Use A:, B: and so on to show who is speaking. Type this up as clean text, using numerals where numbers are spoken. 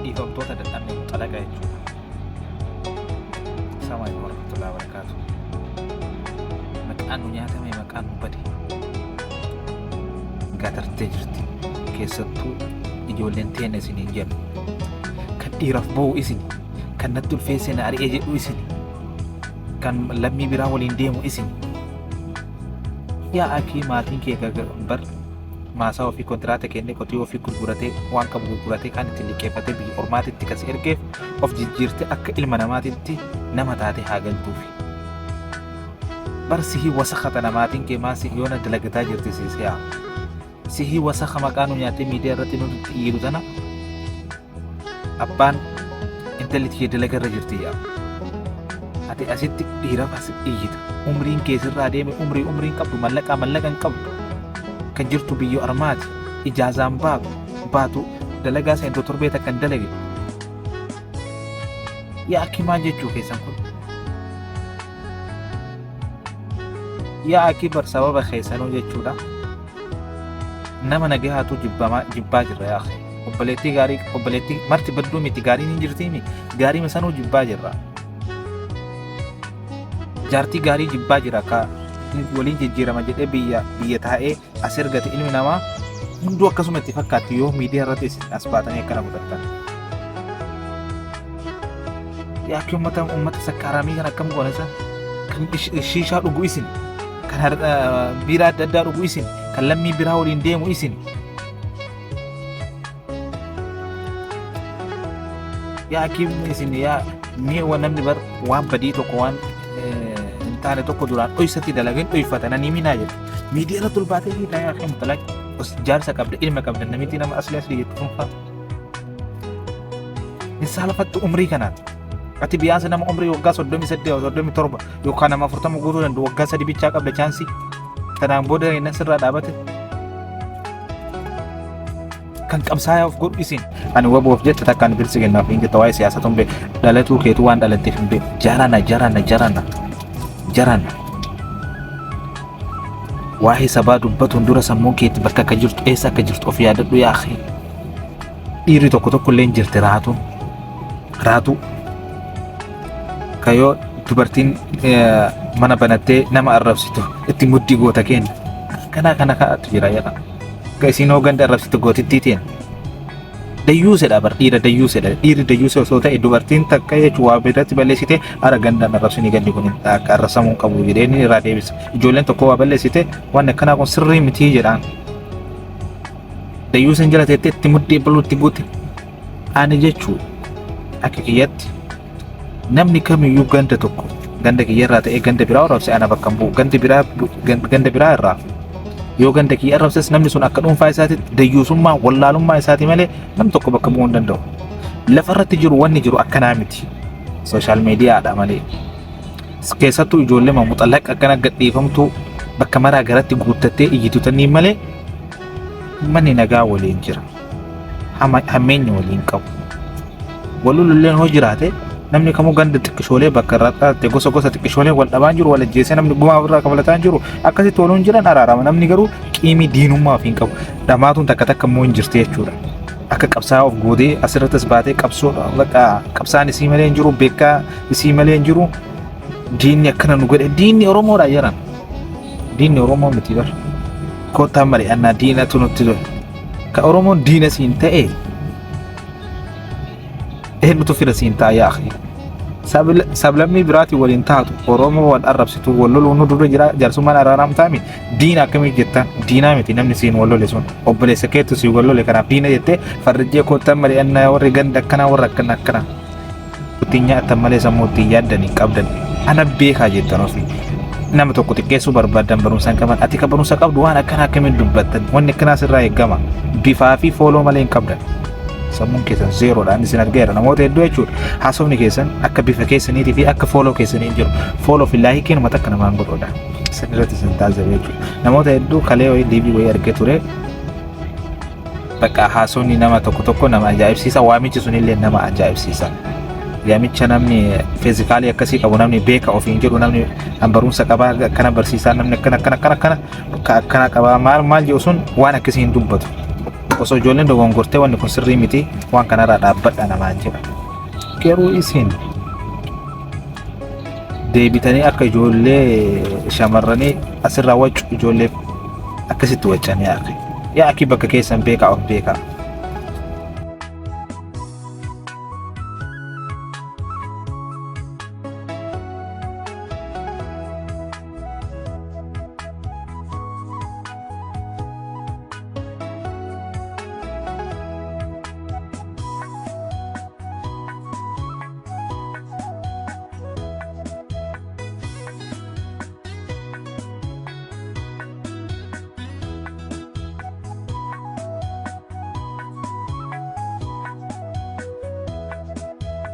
A: Dhiifamtoota dadhabne muxalaqa jechuudha. Assalamu alaikum warahmatullahi wabarakatuh. Maqaan nu nyaatame, maqaan nu bade. Gatartee jirti. Keessattuu ijoolleen teenya isiniin jennu. Kan dhiiraaf ba'u isin, kan natti ulfeessee na ari'ee jedhu isin, kan lammii biraa waliin deemu isin. Yaa akii, maatiin kee bar maasaa ofii kontiraata kennee, qotii ofii gurguratee, waan qabu gurguratee, kan itti liqeeffatee biyya ormaatitti kas ergeef, of jijjiirtee akka ilma namaatitti nama taate haa galtuufi. Bar sihii wasakha tana maatiin kee maasi yoona dalagataa jirti siisee haa. Sihii wasakha maqaa nu nyaattee miidiyaa irratti nuti xiyyiiru tana abbaan intalli tiyya dalaga irra jirti yaa. Ati asitti dhiiraaf as iyyita. Umriin kee sirraa deeme, umrii umriin qabdu, mallaqaa mallaqa hin qabdu. Kan jirtu biyya ormaati. Ijaazaan baatu baatu dalagaa seentoo torbee takka hin dalage. Yaa akki, maal jechuu keessan kun? Yaa akki, bar sababa keessanuu jechuudha. Nama nagahaatu jibbamaa jibbaa jirra yaa akhi. Obboleettii gaarii, obboleettii marti badduu miti, gaariin hin jirtiimi, gaarii sanuu jibbaa jirra. Jaartii gaarii jibbaa jira, ka waliin jijjiirama jedhee biyya biyya taa'ee as ergate. Ilmi namaa hunduu akkasuma itti fakkaatti yoo miidiyaa irratti isin as baatanii akkana godhattan. Yaa akki, uummata uummata sakkaaramii kan akkam goone isa? Kan shiishaa dhugu isin, kan biiraa adda addaa dhugu isin, kan lammii biraa waliin deemu isin. Yaa akki, isin yaa mi'a namni bar waan badii tokko, waan hin taane tokko duraan dhoysatti dalageen dhoyfata nan himinaa jedhu. Miidiyaa irratti ol baatee hiitaa yaa akhi mutalaq jaarsa qabda, ilma qabda, namitti nama asli asli jettu kun fa'a. Hin saalfattu umrii kanaan? Ati biyyaansa nama umrii waggaa 38, 37 yookaan nama 40 guutuu danda'u, waggaa 3 bichaa qabda chaansii. Kanaan booda inni sirraa dhaabate. Kan qabsaa'aa of godhu isin. Ani waboof jette takkaan biltsiginnaaf hin jette, waa'ee siyaasaa tun beeku. Dhalatuu keetu waan dhalatteef hin beeku. Jarana, jarana, jarana, jarana. Waa'ee sabaa dubbatuun dura sammuun keetti bakka akka jirtu, eessa akka jirtu of yaadadhu yaa akhi. Dhiirri tokko tokko illee hin jirti raatuun. Raatuu. Ka yoo dubartiin mana banattee nama arrabsitu itti muddii goota kenna. Kanaa kana ka'atu jira jedha. Ka isiin hoo ganda arrabsitu gootittii teen. Dayyuusedha bar, dhiira dayyuusedha. Dhiirri dayyuuse osoo ta'e, dubartiin takka jechuun waa biratti balleessite, ara gandaan arrabsinii, gandi kun akka arrabsamuu hin qabu jedhee inni irraa deebisa. Ijoolleen tokko waa balleessite, waan akkanaa kun sirrii mitii jedhaan. Dayyuuseen jala teettee itti muddee baluu itti guute. Ani jechuu akka kiyyatti namni kamiyyuu ganda tokko, ganda kiyyarraa ta'ee ganda biraa arrabse, ana bakka hin bu'u. Gandi biraa ganda biraa irraa yoo ganda kiyya arrabses, namni sun akka dhuunfaa isaatitti dayyuusummaa wallaalummaa isaati malee nam tokko bakka bu'uu hin danda'u. Lafa irratti jiru wanni jiru akkanaa miti. Social mediaadha malee. Keessattuu ijoollee muxalaqa akkana gadhiifamtu bakka maraa garatti guuttattee iyyitu tanniin malee manni nagaa waliin jira. Hammeenya waliin qabu. Walololleen hoo jiraate, namni kamuu ganda xiqqishoolee bakka irraa dhalatte gosa gosa xiqqishoolee wal dhabaan jiru, wal ajjeesee namni gumaa ofirraa kafalataa jiru, akkasitti waluun jiran araarama. Namni garuu qiimii diinummaa ofii hin qabu. Dhamaatuun takka takka immoo hin jirti jechuudha. Akka qabsaa'aa of gootee asirrattis baatee qabsoo, bakka qabsaan isii malee hin jiru, beekaa isii malee hin jiru, diinni akkana nu godhe, diinni Oromoodha jedhan. Diinni Oromoo miti bar. Kottaan mari'annaa, diinatu nutti tole. Ka Oromoon diina siin ta'e eenyutu fira siin ta'a yaa akhi? Sablammii biraatiin waliin taatu, Oromoo wal arrabsitu, wal loluun nu dura jira, jaarsummaan araaramtaami, diina akkamii jettaan? Diinaa miti namni siin wal lole sun, obboleessa keetu siin wal lole, kanaaf diina jettee farrijjee kottaan mari'annaa, warri ganda akkanaa, warra akkana akkana. Ittiin nyaattan malee sammuu ittiin yaaddan hin qabdan. Ana beekaa jettan ofii. Nama tokko xiqqeessuu barbaadan, barumsa hin qaban. Ati ka barumsa qabdu waan akkanaa akkamiin dubbattan? Wanni akkanaa sirraa eegama. Bifaa fi follow malee hin qabdan. Sammuun keessan zeeroodha. Inni isin argeera namoota hedduu jechuudha. Haasofni keessan akka bifa keessaniitii fi akka follow keessanii hin jiru. Follow fi likeiin uummata akka namaan godhuudha. Isin irratti isin taasisan jechuudha. Namoota hedduu kalee wayii live wayii argee ture. Bakka haasofni nama tokko tokko nama ajaa'ibsiisa, waamichi sunillee nama ajaa'ibsiisa. Yaamicha namni physicalii akkasii qabu, namni beeka ofiin jedhu, namni an barumsa qabaa, akkana barsiisaa, namni akkana akkana akkana akkana bakka akkana qabaa, maal maal jedhu sun waan akkasii hin dubbatu. Osoo ijoolleen dogongortee wanni kun sirrii miti, waan kanarraa dhaabbadha namaan jedha. Garuu isin deebitanii akka ijoollee shamarranii asirraa waccu, ijoollee akkasitti waccanii, yaa akhi. Yaa akhi, bakka keessan beekaa, of beekaa.